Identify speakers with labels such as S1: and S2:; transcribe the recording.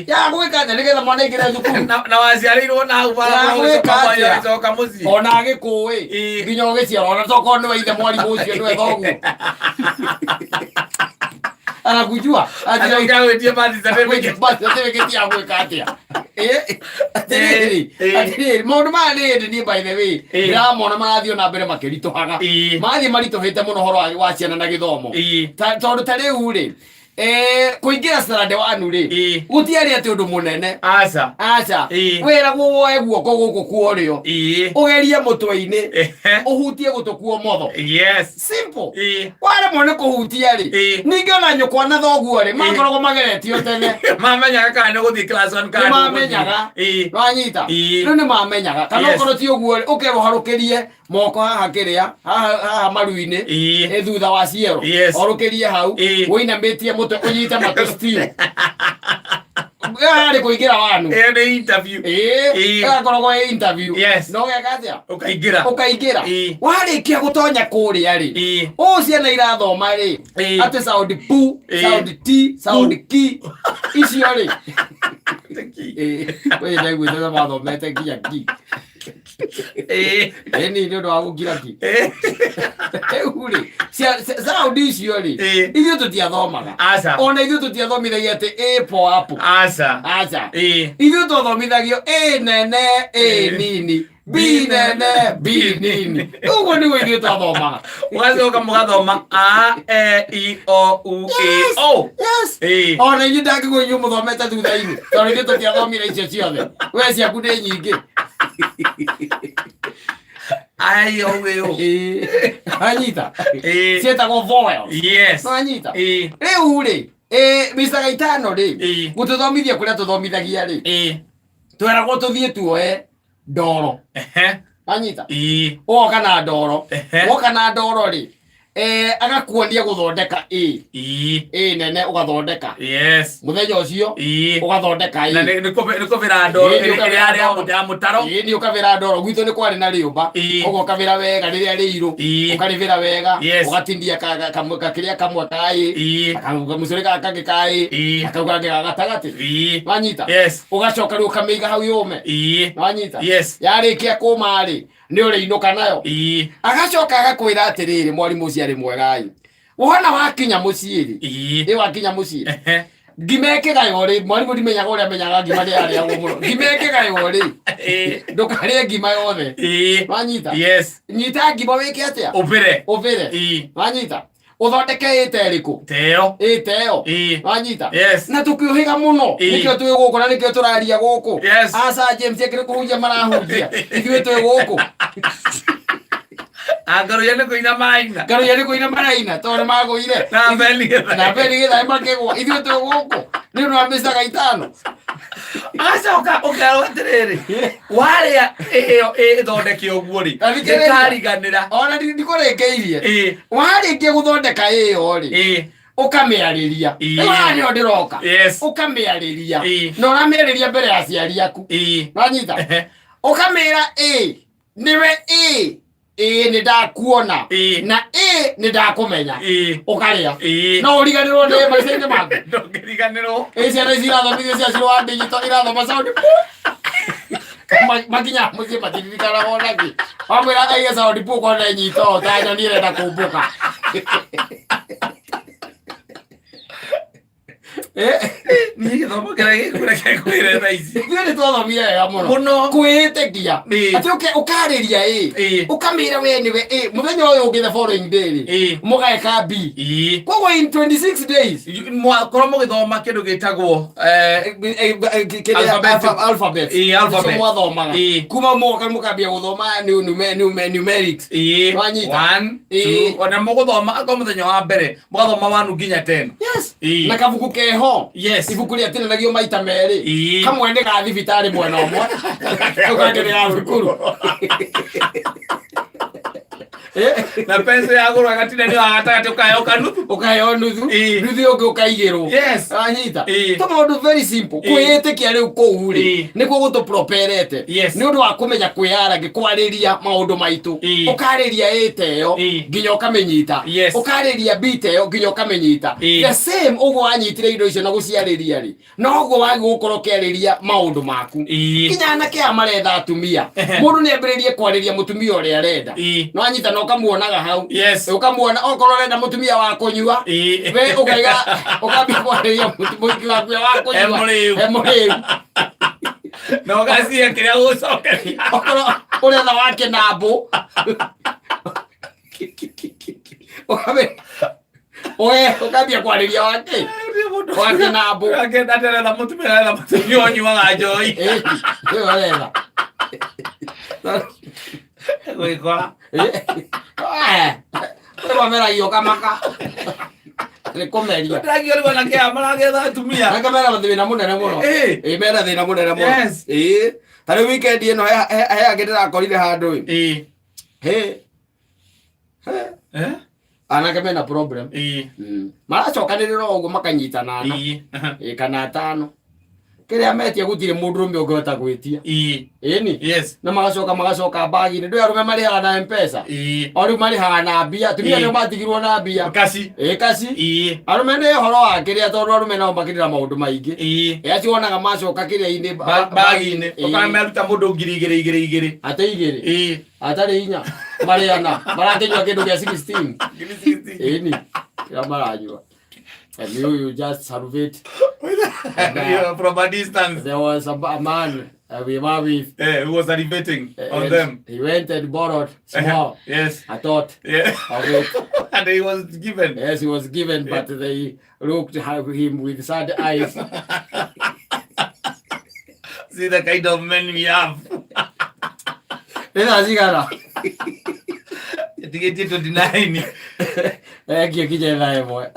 S1: Ya gwĩka atĩa nĩgetha mwana aingĩre thukuru?
S2: Na waciarĩirwo na hau
S1: Ya gwĩka atĩa?
S2: ũgĩcoka mũciĩ.
S1: Ona agĩkũĩ nginya ũgĩciarwo, ona tokorwo nĩwe ithe mwarimũ ũcio, nĩwe thoguo anakujua.
S2: Acoke agwĩtie birth certificate.
S1: Birth certificate ya gwĩka atĩa? Atĩrĩrĩ, atĩrĩrĩ, maũndũ maya nĩ hĩndĩ niĩ, by the way, ndĩramona marathiĩ na mbere makĩritũhaga. Marathiĩ maritũhĩte mũno ũhoro wa ciana na gĩthomo. Tondũ ta rĩu rĩ, kũingĩra standard one rĩ, gũtiarĩ atĩ ũndũ mũnene.
S2: Aca.
S1: Aca. Wĩragwo woe guoko gũkũ kuorĩo, ũgerie mũtwe-inĩ, ũhutie gũtũ kuomotho. Simple. Waremwo nĩ kũhutia rĩ, ningĩ ona nyũkwa na thoguo rĩ, makoragwo mageretio tene.
S2: Mamenyaga kana nĩ gũthiĩ class one kana
S1: nĩ
S2: ndũgũthiĩ.
S1: Mamenyaga. Wanyita? Rĩu nĩ mamenyaga kana okorwo ti ũguo rĩ, ũkerwo harũkĩrie moko haha, kĩrĩa haha, haha maru-inĩ. Thutha wa ciero. Orũkĩrie hau, ũinamĩtie mũtwe, ũnyite matũ still. Yarĩ kũingĩra wanu.
S2: Ĩyo nĩ interview.
S1: Ĩgakoragwo ĩ interview. Na ũgeka atĩa?
S2: Ũkaingĩra.
S1: Ũkaingĩra. Warĩkia gũtonya kũrĩa rĩ, ũũ ciana irathoma rĩ, atĩ sound pu, sound t, sound ki, icio rĩ. Wĩ ndaiguĩte ta mathomete nginya ki. Ĩni nĩ ũndũ wa gũkira ki. Rĩu rĩ, sound icio rĩ, ithuĩ tũtiathomaga.
S2: Aca.
S1: Ona ithuĩ tũtiathomithagia atĩ A for apple.
S2: Aca.
S1: Aca. Ithuĩ twathomithagio A nene, A nini, B nene, B nini. Ũguo nĩguo ithuĩ twathomaga.
S2: Ũgacoka mũgathoma A E I O U E O.
S1: Yes. Ona inyuĩ ndangĩgwo inyuĩ mũthomete thutha-inĩ, tondũ ithuĩ tũtiathomire icio ciothe. We ciaku nĩ nyingĩ.
S2: Ai O E O.
S1: Anyita. Ciĩtagwo vowels. Wanyita? Rĩu rĩ, Mr. Gaitano rĩ, gũtũthomithia kũrĩa tũthomithagia rĩ, tweragwo tũthiĩ tuoe ndoro. Wanyita? Ũgoka na ndoro. Woka na ndoro rĩ, agakuonia gũthondeka A. A nene ũgathondeka. Mũthenya ũcio ũgathondeka A.
S2: Na nĩ kũbĩra ndoro.
S1: Nĩ
S2: ĩrĩa
S1: ũkabĩra
S2: ĩrĩa ya
S1: ndoro.
S2: ya mũtaro.
S1: Nĩ ũkabĩra ndoro. Gwitũ nĩ kwarĩ na rĩũmba. Koguo ũkabĩra wega rĩrĩa rĩirũ. Ũkarĩbĩra wega. Ũgatinia gakĩrĩa kamwe ka A. Kamũcũrĩ gaka kangĩ ka A. Na kau kangĩ ga gatagatĩ. Wanyita?
S2: Yes.
S1: Ũgacoka rĩu ũkamĩiga hau yũme. Wanyita?
S2: Yes.
S1: Yarĩkia kũma rĩ, nĩ ũrĩinũka nayo. Agacoka agakwĩra atĩrĩrĩ, mwarimũ ũcio arĩ mwega ĩ, wona wakinya mũciĩ rĩ, ĩ wakinya mũciĩ, ngima ĩkĩgaywo rĩ, mwarimũ ndimenyaga ũrĩa amenyaga ngima nĩ yarĩagwo mũno, ngima ĩkĩgaywo rĩ, ndũkarĩe ngima yothe. Wanyita?
S2: Yes.
S1: Nyita ngima wĩke atĩa?
S2: Ũbĩre.
S1: Ũbĩre. Wanyita? Ũthondeke ĩta ĩrĩkũ?
S2: Teo.
S1: Ĩta ĩyo. Wanyita?
S2: Yes.
S1: Na tũkĩũhĩga mũno. Nĩkĩo twĩ gũkũ na nĩkĩo tũraria gũkũ. Aca James akĩrĩ kũhunjia marahunjia, ithuĩ twĩ gũkũ.
S2: Angaruya nĩ kũina maraina.
S1: Ngaruya nĩ kũina maraina tondũ nĩ magũire.
S2: Na Beni Gĩthaĩ.
S1: Na Beni Gĩthaĩ makĩgwa, ithuĩ twĩ gũkũ nĩ ũndũ wa mĩcaga itano.
S2: Agacoka ũkerwo atĩrĩrĩ, warĩa ĩyo ĩthondeke ũguo rĩ,
S1: Ta thikĩrĩria.
S2: ndĩkariganĩra.
S1: Ona ndikũrĩkĩirie. Warĩkia gũthondeka ĩyo rĩ, ũkamĩarĩria. Rĩu haha nĩho ndĩroka. Ũkamĩarĩria. Na ũramĩarĩria mbere ya aciari aku. Wanyita? Ũkamĩra ĩ nĩwe ĩ ĩ nĩ ndakuona, na ĩ nĩ ndakũmenya. Ũkarĩa. No ũriganĩrwo nĩ maica-inĩ maku?
S2: Ndũngĩriganĩrwo.
S1: Ĩ ciana ici irathomithio cia ciro wa digital irathoma sound makinya mũciĩ matiririkanaga onakĩ. Wamwĩra aige sound pu, ũkona ĩnyita o ta nyoni ĩrenda kũmbũka.
S2: Niĩ gĩthomo kĩrĩa gĩkuo reke ngwĩre thaa ici.
S1: Ithuĩ nĩ twathomire wega mũno.
S2: Mũno.
S1: Kwĩĩtĩkia. Atĩ ũkarĩria ĩ, ũkamĩra we nĩwe ĩ, mũthenya ũyũ ũngĩ, the following day rĩ, mũgeka B. Koguo in 26 days
S2: Mwakorwo mũgĩthoma kĩndũ gĩtagwo
S1: kĩrĩa
S2: Alphabet.
S1: Alphabet.
S2: Alphabet.
S1: Icio mwathomaga. Kuma moka mũkambia gũthoma numerics. Wanyita?
S2: One, two, ona mũgũthoma akorwo mũthenya wa mbere mũgathoma 1 nginya 10.
S1: Na kabuku keho. Ibuku rĩatinanagio maita merĩ. Kamwe nĩ ga thibitarĩ mwena ũmwe, kau kangĩ nĩ ga thukuru.
S2: Na pencil yagũrwo ĩgatinanio haha gatagatĩ ũkaheo kanuthu.
S1: Ũkaheo nuthu. Nuthu ĩyo ũngĩ ũkaigĩrwo. Anyita. To maũndũ very simple. Kwĩĩtĩkia rĩu kũu rĩ, nĩkuo gũtũproperete. Nĩ ũndũ wa kũmenya kwĩyara kwarĩria maũndũ maitũ. Ũkarĩria A ta ĩyo nginya ũkamĩnyita. Ũkarĩria B ta ĩyo nginya ũkamĩnyita. The same ũguo wanyitire indo icio na gũciarĩria rĩ, noguo wagĩrĩirwo gũkorwo ũkĩarĩria maũndũ maku. Nginya anake aya maretha atumia, mũndũ nĩ ambĩrĩrie kwarĩria mũtumia ũrĩa arenda. No anyita na ũkamuonaga hau. Ũkamuona okorwo ũrenda mũtumia wa kũnyua, we ũkaiga ũkambia kwarĩria mũhiki waku wa kũnyua.
S2: E mũrĩu.
S1: E mũrĩu.
S2: Na ũgaciria kĩrĩa ũgũcokeria.
S1: Okorwo ũretha wa kĩnambũ, ũkambe we ũkambia kwarĩria wake wa kĩnambũ.
S2: Akenda aretha mũtumia, aretha mũtumia ũnyuaga njohi.
S1: Ĩĩ, nĩwe ũretha.
S2: Gwĩkora.
S1: Kwĩ mameragio kamaka nĩ kũmeria.
S2: Ndĩragia rĩu anake aya maragetha atumia.
S1: Anake mena thĩna mũnene mũno. Ĩĩ, mena thĩna mũnene mũno. Ĩĩ, ta rĩu weekend ĩno he angĩ ndĩrakorire handũ ĩ. He. He. Anake mena problem. Maracokanĩrĩra o ũguo makanyitana ana. Ĩĩ, kana atano. Kĩrĩa metia gũtirĩ mũndũrũme ũngĩhota gwĩtia. Ĩni. Na magacoka magacoka mbagi-inĩ. Ndũĩ arũme marĩhaga na M-Pesa. O rĩu marĩhaga na mbia. Atumia nĩo matigirwo na mbia.
S2: Kaci.
S1: Ĩĩ, kaci. Arũme nĩ ũhoro wa kĩrĩa tondũ arũme nao makĩrĩ na maũndũ maingĩ. Ĩ acio wonaga macoka kĩrĩa-inĩ
S2: Bagi-inĩ. Ũkona meruta mũndũ 2000 igĩrĩ igĩrĩ.
S1: Atĩ igĩrĩ. Atarĩ inya. Marĩana. Marakĩnyua kĩndũ gĩa 16.
S2: 60.
S1: Ĩni. Kĩrĩa maranyua. And you just salivate.
S2: From a distance.
S1: There was a man we were with.
S2: Who was salivating on
S1: And
S2: them.
S1: He went and borrowed small. A thought of it.
S2: And he was given.
S1: Yes, he was given, but they looked at him with sad eyes.
S2: See the kind of men we have.
S1: Nĩ thaa cigana?
S2: Tigĩtie 29.
S1: Ngio kinya thaa 1.